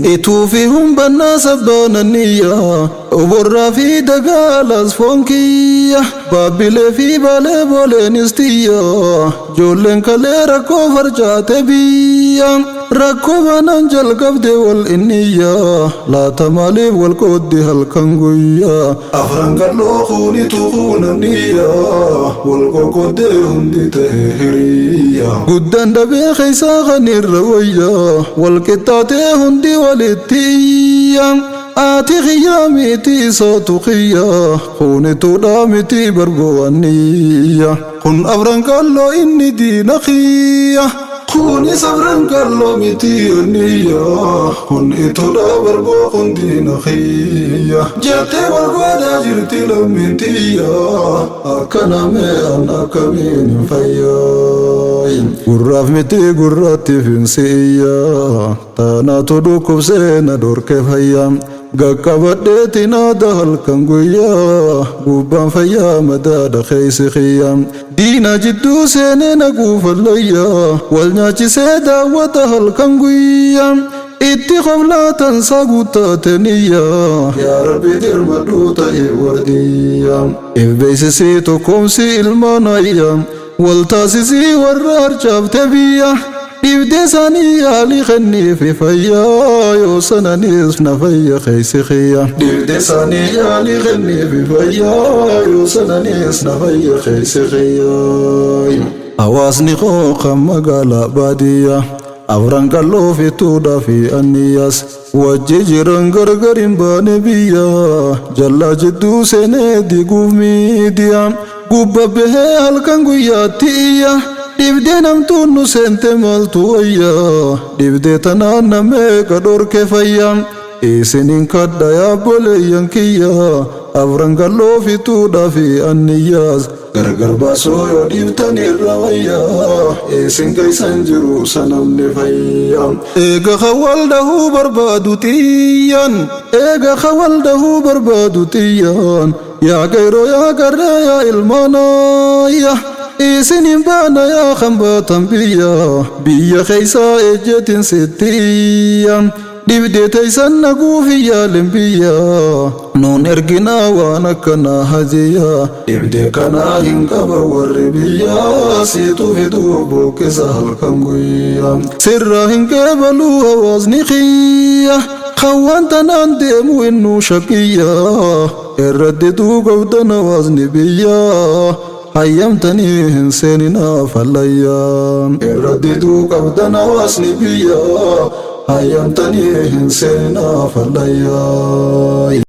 Ituu fi humbannaa sabbaananiyya oborraa fi dagaalaas foon kiyya baabbilee fi baalee booleenis tiyya ijoolleen kalee rakkoo farcaate biyya rakkoo baanaan jalqabde wal inniyya laata maaliif wal qooddi halkan guyyaa afran qalloo kuunitu kuunaniyya wal qoqqoddee hundi ta'e hiriyya guddaan dhabee keessaa kan irra wayya wal qixxaatee hundi walitti iyya ati kiyyaa miti isootu kiyya kuunituudha miti barbo'aniyya kun afran qalloo inni diina kiyya kunis afran qalloo miti onniyya kun ituudha barboo kun diina kiyya jettee wal godhaa jirti lammiin tiyya akkana mee an akkamiin hin fayyaayin gurraaf miti gurratti finsiiyya taanaatu dhukkubsee na dhorke fayya gaqqabadheetiin aada halkan guyyaa gubbaan fayyaa madaadha keeysi kiyya diina jidduu seenee na guufallayya wal nyaachisee daawwata halkan guyyaa itti qoflaatan saa guuttateniyya yaa rabbi dirmadhuu ta'e wardiyya if beeksisii tokkoomsi ilmaan ayya wal taasisii warra harcaafte biyya dhibdee isaanii yaalii kenniifi fayyaa yoo sananis na fayya keeysi kiyya dhibdee isaanii yaalii kenniifi fayyaa yoo sananis na fayya keeysi kiyya hawaasni koo kan magaalaa baadiyyaa afran qalloo fituudhaa fi anniyyaas wajji jiran gargar hin baane biyya jallaa jidduu seenee diguuf miidiyaa gubba bahee halkan guyyaatti iyya dhibdee namtuun nu seente maaltu wayya dhibdee tanaan namee qadhorke fayya isinin kadha yaabboleeyyan kiyya afran qalloo fituudhaa fi anniyyaas gargar baasuu yoo dhiiftan irra wayya isin keeysan jiru sanamni fayya eega kawal dahuu barbaadu xiyyan eega kawal dahuu barbaadu xiyyan yaa qeyroo yaa qarree yaa ilmaanayya isinin baana yaa kan baatan biyya biyya keeysaa ejjetin sittiyya dhibdee teeysan naguufi yaalin biyya nuun erginaa waan akkanaa hajiyya dhibdee kanaa hin qaba warri biyya siitu fiduu buqqisa halkan guyya sirraa hin qeebaluu hawaasni kiyya kan waan tanaan deemu innuu shakiyya irratti duugabdan hawaasni biyya hayyamtanii hin seeninaa fallayya irratti duugabdan hawaasni biyya hayyamtanii hin seeninaa fallayya.